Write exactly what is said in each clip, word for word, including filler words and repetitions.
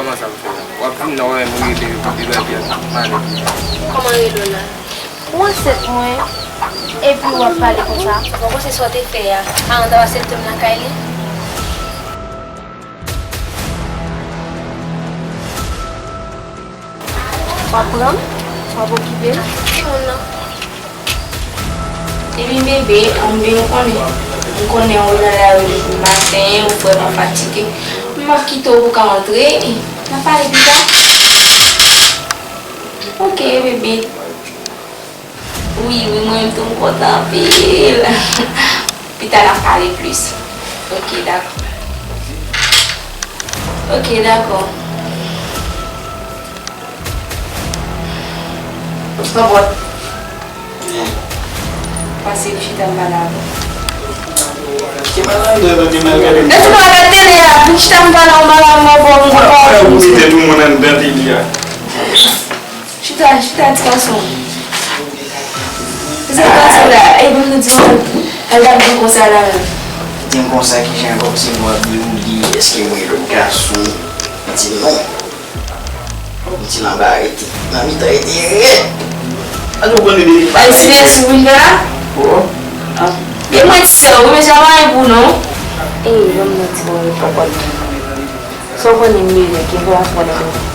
Kòman sa m fè la? W ap vin nan orè m rive, epi lè byen male. Kòman rele w la? Ou ansent mwen, epi w ap pale konsa? Bon, konse sa w te fè a. Paran w t ap aksepte m lakay li? W ap pran m? W ap okipe m? Timoun nan. Depi bebe, anben ou konnen. M konnen ou nan lari depi maten, ou vrèman fatige. M ap kite w pou w ka antre. N ap pale pita. Ok, bebe. Wi, wi, mwen menm tou m kontan anpil. Pita n ap pale plis. Ok, dakò. Ok, dakò. Pran pòt. Pase pou chita m pale avè w. Ki malandren, tande m al gade. Lè fini w ap gade tele a, pou chita m pale avè w, m pale avè w, m pale avè w. Ou mete tout moun anndan tele a. Chita, chita, ti gason. Se sa gason la, e ban m di yon, al gade konsa la menm. Di m konsa kijan, kòmsi m wè dewoule, èske mwen lòt gason? Di m non. Di l anba rete. Nan mitan rete rèd. Al konprann bebe. Al siryè sou vin fè la? Oh. Ah. E mwen ti sè w, wi, men sa pa yon pou non. Ey, ban m manti, mwen poko. Sa w konnen m bezwen, ki enfòmasyon w konnen pou mwen?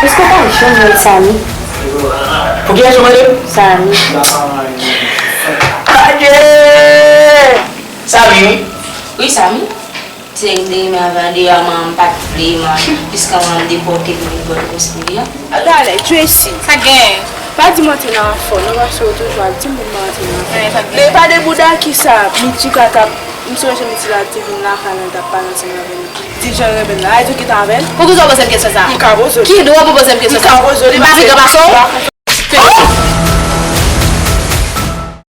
Èske w pa janm wè Samy? Pou ki rezon, madam? Samy. Adje! Samy, wi. Wi, Samy. Se m te renmen avè andeyò a, manman m pa t vle, manman m, piske manman m depòte m vin Pòtoprens pou li a. Talè, Tracy. Sa gen? Pa di m antre nan afè w non, paske w toujou ap di m pou m pa antre nan afè w. Men pa de bouda ki sa, Mitika t ap, m sonje Mitika te vin lakay mwen, t ap pale ansanm avè m. Di jan l renmen l la, a di w gentan avè l? Poukisa w poze m kesyon sa? M ka poze w li. Ki dwa pou poze m kesyon sa? M ka poze w li. M pa pi gran pase w?